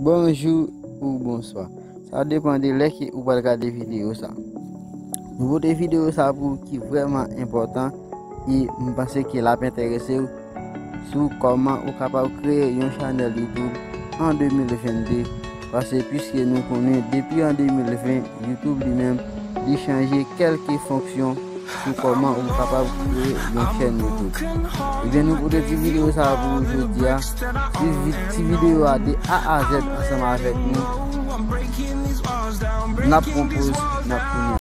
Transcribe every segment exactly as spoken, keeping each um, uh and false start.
Bonjou ou bonswa. Sa depann de lè ke ou pral gade videyo sa. Nou pote videyo sa pou ou ki vrèman enpòtan e m panse ke l ap enterese w sou kòman ou kapab kreye yon chanèl YouTube an de mil vennde. Paske piske nou konnen depi an de mil ven, YouTube li menm, li chanje kèlke fonksyon sou kòman ou kapab kreye yon chèn YouTube. Ebyen, nou pote ti videyo sa a pou ou jodi a. Swiv vi-, ti videyo a de A a Z ansanm avèk nou. N ap pran poz, n ap tounen.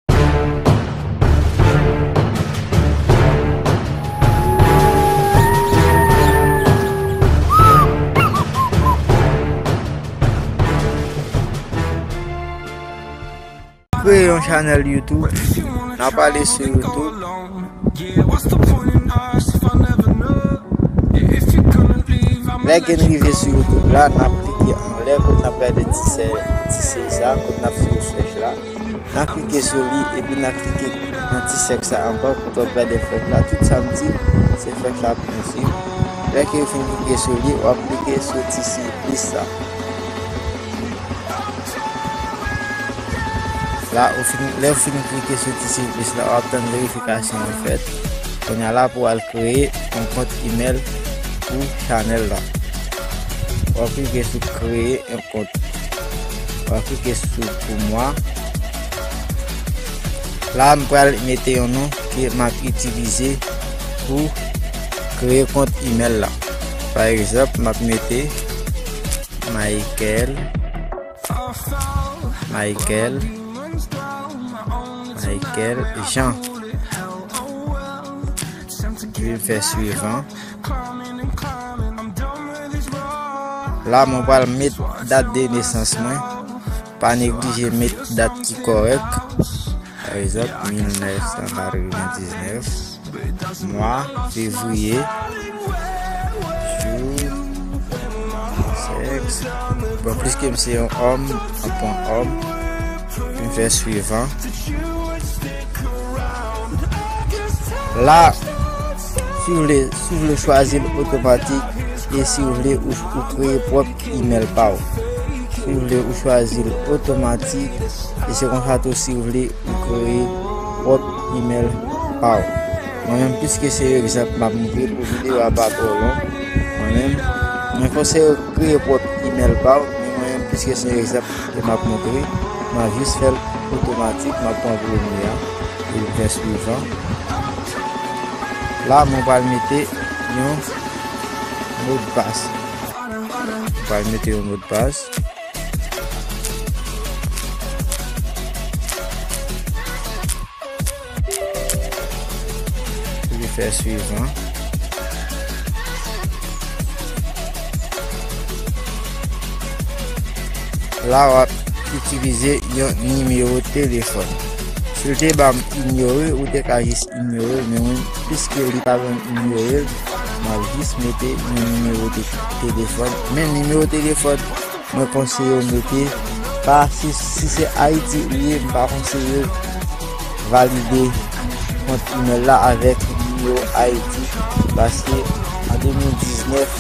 Kreye yon chanèl YouTube. N ap ale sou YouTube. Lè ke n rive sou YouTube la, n ap klike anlè kote n ap gade ti sè-, ti sèy sa, kote n ap sou flèch la. N ap klike sou li, epi n ap klike nan ti sèk sa ankò, kote w ap gade flèch la. Tout sa m di, se flèch la pou nou swiv. Lè ke w fin klike sou li, w ap klike sou ti sèy plis sa. La, ou fin, lè w fin klike sou ti sèy plis la, w ap tann verifikasyon an fèt. Kounye a la pou w al kreye yon kont imèl pou chanèl la. W ap klike sou kreye yon kont. W ap klike sou pou mwa. La, m pral mete yon non ke m ap itilize pou kreye kont imèl la. Pa egzanp, m ap mete Michael, Michael, Michael Jean. Epi m fè swivan. La, mwen pral met dat de nesans mwen. Pa neglije met dat ki kòrèk. Pa egzanp, mil nèf san katrevendiznèf. Mwa, fevriye, jou, sèks. Bon, piske m se yon òm, m ap pran òm. M fè swivan. La, si w vle, si w vle chwazi l otomatik, e si w vle ou, ou kreye pwòp imèl pa w. Si w vle ou chwazi l otomatik, e se konsa tou si w vle ou kreye pwòp imèl pa w. Mwen menm, piske se egzanp m ap montre pou videyo a pa twò long, mwen menm, mwen konseye w kreye pwòp imèl pa w, men mwen menm, piske se egzanp ke m ap montre, m ap jis fè l otomatik, m ap pran premye a, epi m fè swivan. La, mwen pral mete yon modpas. Mwen pral mete yon modpas. Epi fè swivan. La, w ap itilize yon nimewo telefòn. Si l te ba m inyore, ou te ka jis inyore, men mwen, piske li pa ban m inyore, m ap jis mete yon nimewo te-, telefòn. Men nimewo telefòn, mwen konseye w mete, pa si, si se Ayiti ou ye, m pa konseye w valide kont imèl la avèk nimewo Ayiti, paske an de mil diznèf,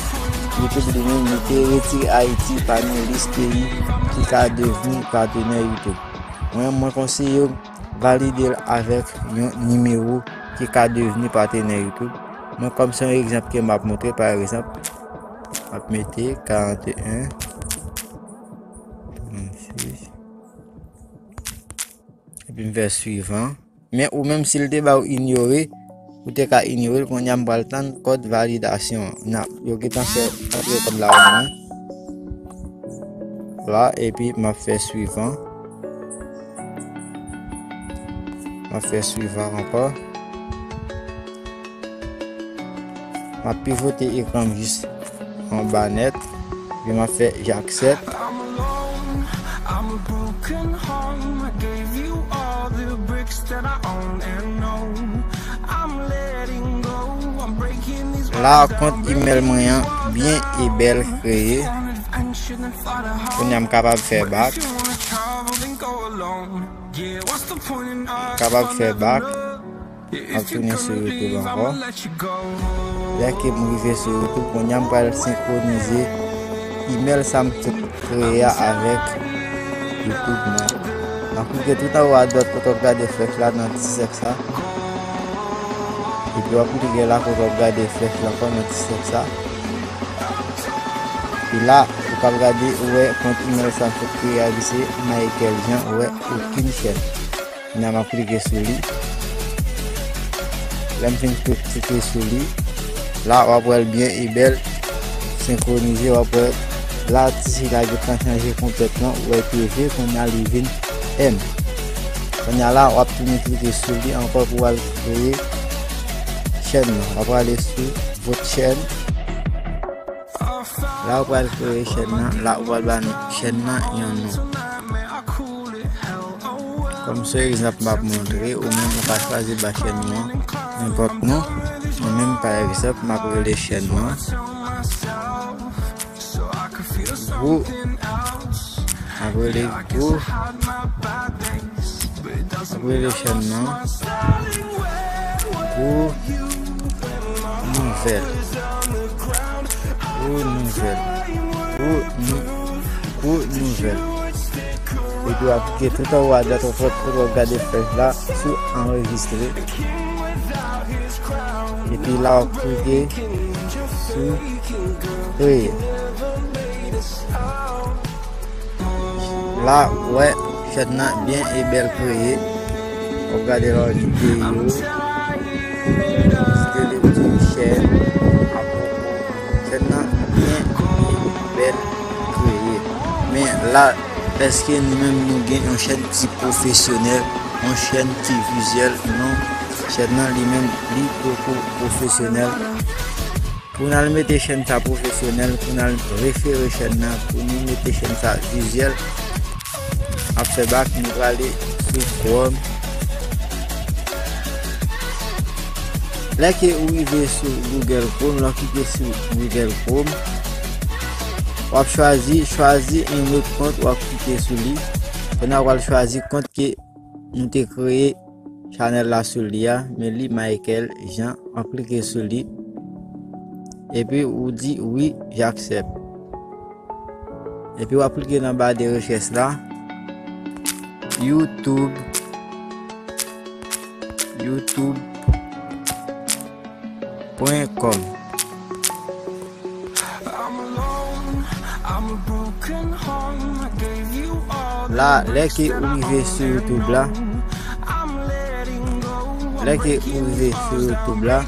YouTube li menm, li te retire Ayiti pami lis peyi ki ka devni patenè YouTube. Mwen, mwen konseye w valide l avèk yon nimewo ki ka devni patenè YouTube. Mwen, kòm se yon egzanp ke m ap montre, pa egzanp, m ap mete karanteyen vennsis. Epi m fè swivan. Men ou menm, si l te ba w inyore, ou te ka inyore l. Kounye a, m pral tann kòd validasyon an. N ap, yo gentan fè antre kòd la pou mwen. La, epi m ap fè swivan. M ap fè swivan ankò. M ap pivote ekran m jis anba nèt. Epi m ap fè j'accepte. La, kont imèl mwen an byen e bèl kreye. Kounye a m kapab fè back. Kapab fè back. M ap tounen sou YouTube ankò. Lè ke m rive sou YouTube, kounye a m pral senkwonize email sa m sot kreye a avèk YouTube mwen. M ap klike tout anwo adwat kote w ap gade flèch la nan ti sèk sa. Epi w ap klike la kote w ap gade flèch la ankò nan ti sèk sa. Epi la, ou k ap gade, ou wè kont email sa m sot kreye a, li se Michael Jean, ou wè okenn chèn. Kounye a m ap klike sou li. Lè m fin kli-, klike sou li, la w ap wè l byen e bèl senkwonize, w ap wè la ti sila gentan chanje konplètman, ou wè T V, kounye a li vin M. Kounye a la, w ap tounen klike sou li ankò pou w al kreye chèn nan. W ap prale sou vòt chèn. La ou pral kreye chèn nan, la ou pral ba chèn nan yon non. Kòm se egzanp m ap montre, ou menm ou ka chwazi ba chèn nan nenpòt non. Mwen menm pa egzanp, m ap rele chèn nan Gou. M ap rele Gou. Ap rele chèn nan Gou Nouvèl. Gou Nouvèl. Gou Nou-, Gou Nouvèl. Epi w ap klike tout anwo adwat, w ap, w ap gade flèch la sou anrejistre. Epi la w ap klike sou kreye. La, w wè, chèn nan byen e bèl kreye. W ap gade la, w di peyi yo. Site li di chèn. Chèn nan byen e bèl kreye. Men la, èske nou menm nou gen yon chèn ki pwofesyonèl, yon chèn ki vizyèl? Non, chèn nan li menm, li poko pwofesyonèl. Pou n al mete chèn sa pwofesyonèl, pou n al refere chèn nan, pou nou mete chèn sa vizyèl, ap fè bak, nou prale sou Chrome. Lè ke ou rive sou Google Chrome, lè w klike sou Google Chrome, w ap chwazi, chwazi yon lòt kont, w ap klike sou li. Kounye a w al chwazi kont ke nou te kreye chanèl la sou li a, men li Michael Jean, w ap klike sou li. Epi ou di wi, j'accepte. Epi w ap klike nan ba de rechèch la. YouTube. YouTube pwen kòm. La, lè ke ou rive sou YouTube la, lè ke ou rive sou YouTube la,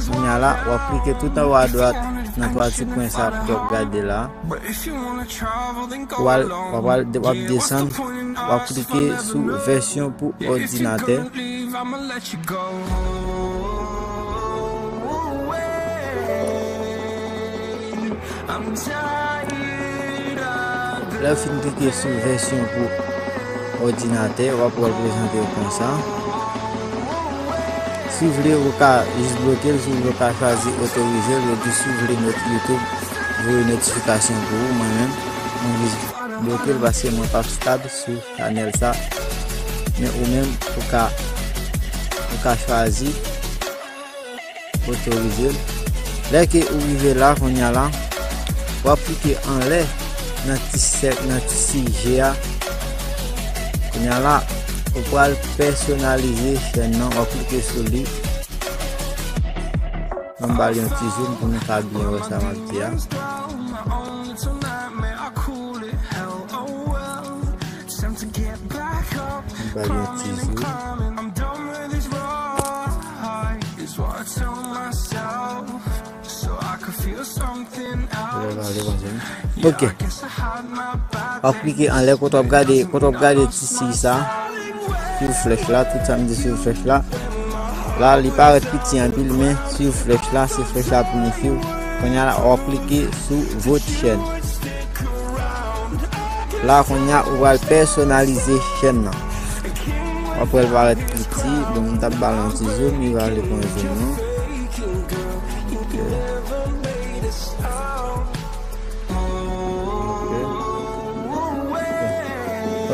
kounye a la, w ap klike tout anwo adwat nan twa ti pwen sa ke w ap gade la. W al, w ap, w ap desann, w ap klike sou vèsyon pou òdinatè. Lè w fin klike sou vèsyon pou òdinatè, w ap wè l prezante w konsa. Si w vle, ou ka jis bloke l, si w vle, ou ka chwazi otorize l, yo di si w vle not-, YouTube voye notifikasyon pou ou. Mwen menm, mwen jis bloke l paske mwen p ap stab sou chanèl sa. Men ou menm, ou ka, ou ka chwazi otorize l. Lè ke ou rive la, kounye a la, w ap klike anlè nan ti sèk, nan ti sijè a. Kounye a la, ou pral pèsonalize chèn nan, w ap klike sou li. Ban m ba l yon ti zoom pou nou ka byen wè sa m ap di a. M ba l yon ti zoom. Ok. W ap klike anlè kote w ap gade, kote w ap gade ti siy sa. Swiv flèch la, tout sa m di swiv flèch la. La, li parèt piti anpil, men swiv flèch la, se flèch la pou nou swiv. Kounye a la, w ap klike sou vòt chèn. La, kounye a, ou pral pèsonalize chèn nan. W ap wè l parèt piti, bon, m t ap ba l yon ti zoom, li pa vle pran zoom non.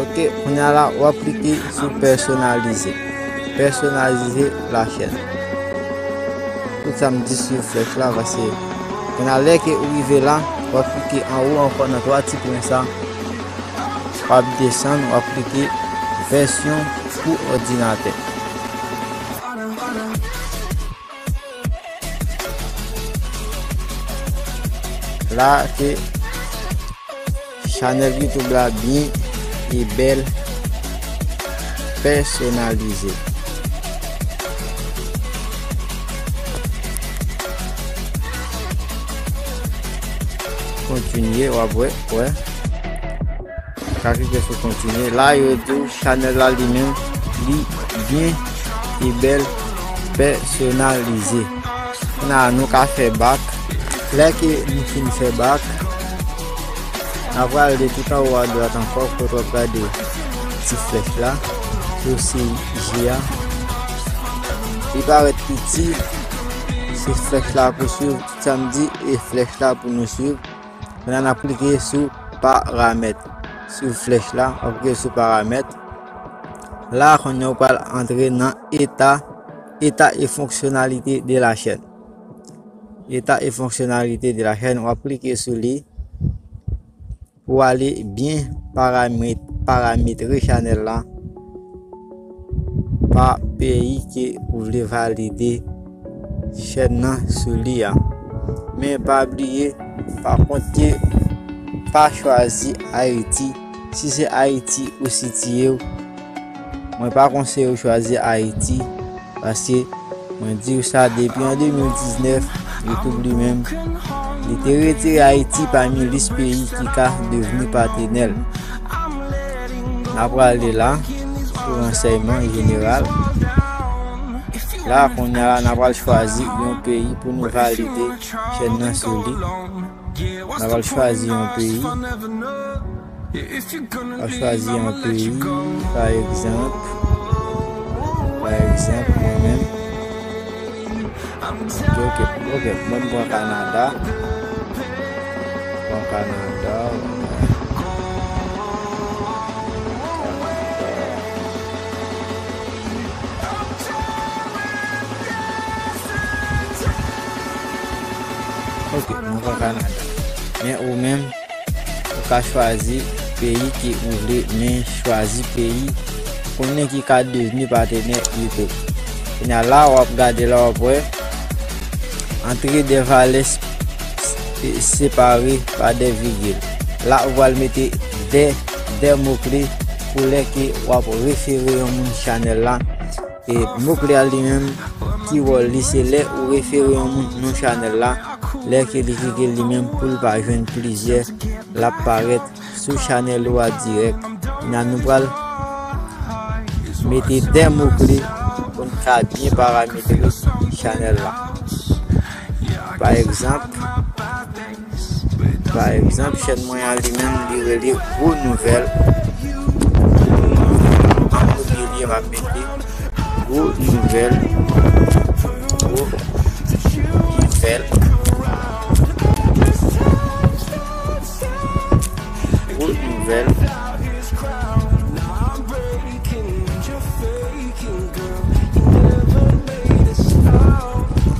Ok, kounye a la, w ap klike sou pèsonalize. Pèsonalize la chèn. Tout sa m di swiv flèch la, paske kounye a lè ke ou rive la, W ap klike anwo ankò nan twa ti pwen sa. W ap desann, w ap klike vèsyon pou òdinatè. La ke chanèl YouTube la byen e bèl pèsonalize. Kontinye, w ap wè, wè. Ka klike sou kontinye. La, yo di w chanèl la li menm, li byen e bèl pèsonalize. Kounye a, nou ka fè bak. Lè ke nou fin fè bak, n a pral de tout anwo a dwat ankò, kote w ap gade ti flèch la, sou seri G a. Li parèt piti, se flèch la pou swiv, tout sa m di, e flèch la pou nou swiv. Kounye a n ap klike sou paramèt. Sou flèch la, w ap klike sou paramèt. La, kounye a w pral antre nan eta, eta e fonksyonalite de la chaîne. Eta e fonksyonalite de la chaîne, w ap klike sou li pou ale byen paramèt, parametre chanèl la pa peyi ke ou vle valide chèn nan sou li a. Men pa bliye, pa kont ke pa chwazi Ayiti. Si se Ayiti ou sitiye w, mwen pa konseye w chwazi Ayiti, paske mwen di w sa depi an de mil diznèf, YouTube li menm, li te retire Ayiti pami lis peyi ki ka devni patenè l. N a prale la, sou ransèyman jeneral. La, kounye a la, n a pral chwazi yon peyi pou nou valide chèn nan sou li. N a pral chwazi yon peyi. N a chwazi yon peyi, pa egzanp, pa egzanp, mwen menm. Ok, ok, ok, mwen m pran Kanada. Pran Kanada. Ok, mwen pran Kanada. Men ou menm, ou ka chwazi peyi ke ou vle, men chwazi peyi konnen ki ka devni patenè YouTube. Kounye a la, w ap gade la, w ap wè, antre de valè s-, s-, separe pa de vigil. La, ou pral mete de, de mo kle pou lè ke w ap refere yon moun chanèl la. E mo kle a li menm, ki wòl li, se lè ou refere yon moun nan chanèl la, lè ke li klike li menm pou l pa jwenn plizyè, l ap parèt sou chanèl ou a dirèk. Kounye a nou pral mete de mo kle pou n ka byen parametre chanèl la. Pa egzanp, Pa egzanp, chèn mwen an li menm, li rele Gwo Nouvèl. An premye lye, m ap mete Gwo Nouvèl. Gwo Nouvèl. Gwo Nouvèl.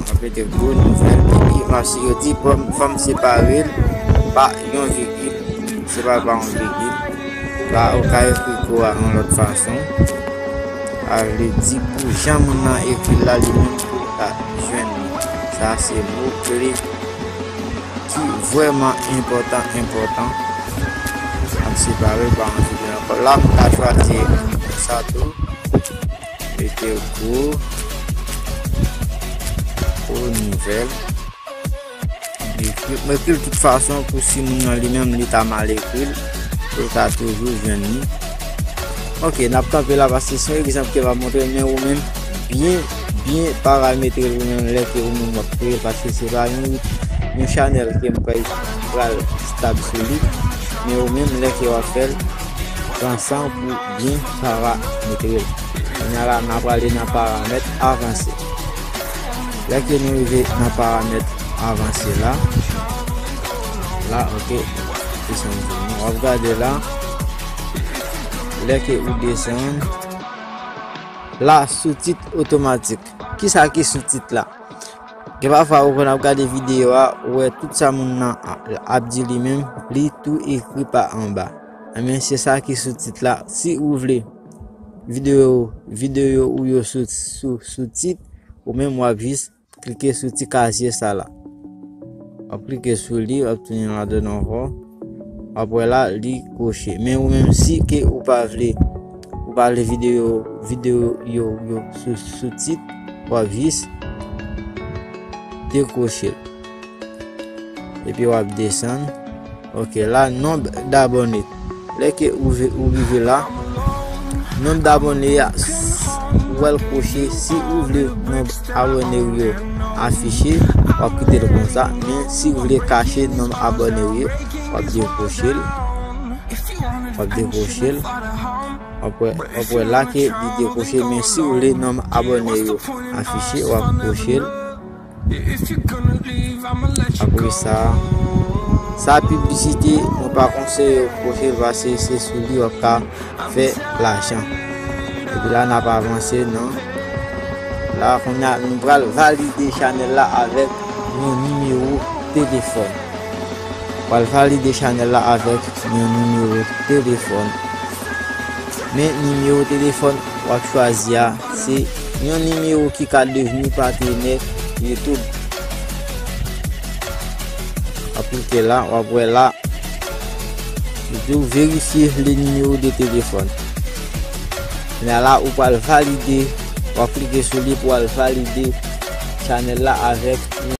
Mwen mete Gwo Nouvèl. Epi, paske yo di, fò m, fò m separe l pa yon vigil. Separe l pa yon vigil. La, ou ka ekri gwo a yon lòt fason. A vle di, pou jan moun nan ekri l la, li menm pou l ka jwenn li. Sa, se mo kle ki vrèman enpòtan, enpòtan. N ap separe l pa yon figil ankò. La, m ka chwazi ekri konsa tou. Mete gwo, gwo nouvèl. M ekri, m ekri l tout fason pou si moun nan li menm li ta mal ekri l, pou l ka toujou jwenn li. Ok, n ap kanpe la paske se yon egzanp ke m ap montre, men ou menm, byen, byen parametre l ou menm lè ke ou menm w ap kreye l, paske se pa yon, yon chanèl ke m pral, pral stab sou li, men ou menm lè ke w ap fè l, pran san w pou byen parametre l. Kounye a la, n a prale nan paramèt avanse. Lè ke nou rive nan paramèt avanse la, la, ok, desann pou nou. W ap gade la, lè ke ou desann, la, soutit otomatik. Kisa ki soutit la? E pafwa ou konn ap gade videyo a, ou wè tout sa moun nan a- ap di li menm, li tou ekri pa anba. Enben, se sa ki sou tit la. Si ou vle videyo, videyo ou yo sou, sou, sou tit, ou menm w ap jis klike sou ti kazye sa la. W ap klike sou li, w ap tounen ladan ankò. W ap wè la, li koche. Men ou menm, si ke ou pa vle, ou pa vle videyo, videyo yo, yo sou, sou tit, w ap jis dekoche l. Epi w ap desann. Ok, la, nonb dabòne. Lè ke ou ve- ou rive la, nonb dabòne a, s- ou wè l koche. Si ou vle nonb abòne w yo afiche, w ap kite l konsa. Men si ou vle kache nonb abòne w yo, w ap dekoche l. W ap dekoche l. W ap wè, w ap wè la ke li dekoche. Men si ou vle nonb abòne yo afiche, w ap koche l. Apre sa, sa piblisite, mwen pa konseye w koche l, paske se sou li w ap ka fè lajan. Epi la, n ap avanse nan. La, kounye a, nou pral valide chanèl la avèk yon nimewo telefòn. Pral valide chanèl la avèk yon nimewo telefòn. Men nimewo telefòn w ap chwazi a, se yon nimewo ki ka devni patnè YouTube. W ap klike la, w ap wè la. Li di w verifye le numéro de téléphone. Kounye a la, ou pral valide, w ap klike sou li pou w al valide chanèl la avèk